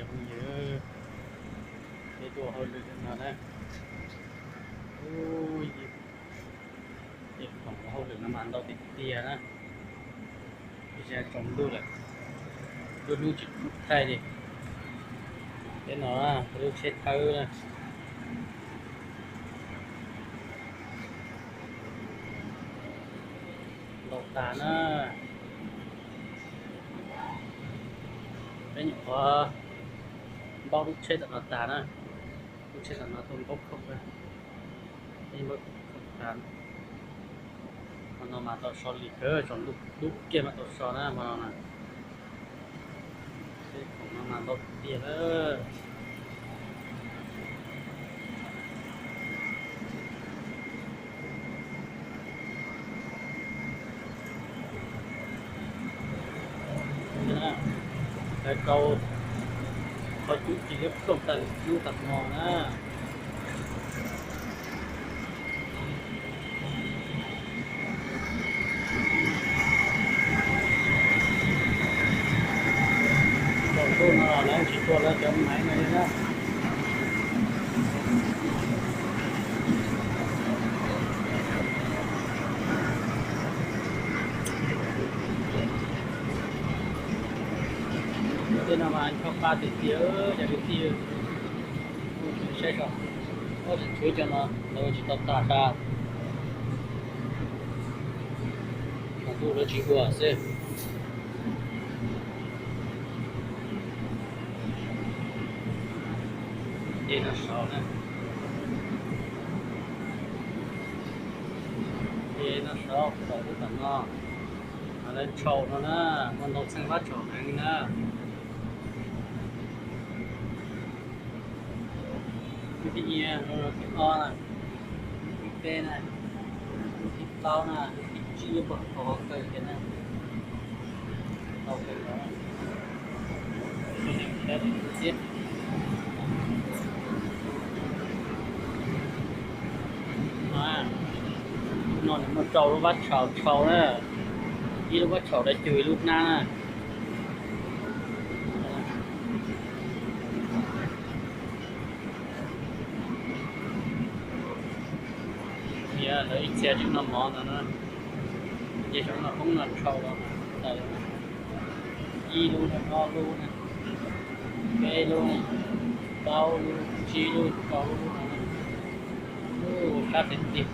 Phooj ywg, peb tuaj hauj lwm no na. Ub, tej khoom hauj lwm no mas ntau tiag tiag na. Ib zaj tsaus ntuj lawm, lub hnub tsis thaij li. Peb no lub tsheb thawb na. Ntau tas na. Peb nyuam qhuav npaub lub tsheb tom no tas na. Lub tsheb tom no tuaj npaub khoom, npaub khoom tas. Hmo no mas tau so lim kawg, tsaus ntuj dub kiag mas tau so na hmo no na. Tsheb khoom no mas ntau tiag lawm. Lawv rau qhov cub tsis liab ploog tas li lub tas hmo na. Tsaus ntuj no los lawv tsis tua lawv cov maiv no li na. Tej no mas ncho pa tiag tiag, cov kwv tij. Saib os, ob tug tshuav cov no lawv tsis tau tas tas, tsaus ntuj lawv tsis ua xwb. Ces no saud na, ces no saud, saum lub tom no, lawv tshaum no na, muaj ntau txheej vab tshaum heev na. Lub thib ib, lub thib ob na, lub thib peb na, lub thib plaub na, lub thib tsib nyob puag hauv qhov kawg kiag na. Tau kawg nkaus. No nws muaj rau lub vab tshaum tshaum na, ib lub vab tshaum dawb cug ib lub hnab na. Yog lawv ib txhia tsis noj mov ntawd na, ces saum no poob no rhau los tawm ib lub na, ob lub na, peb lub na, plaub lub, tsib lub, rau lub no. Sab tiag tiag.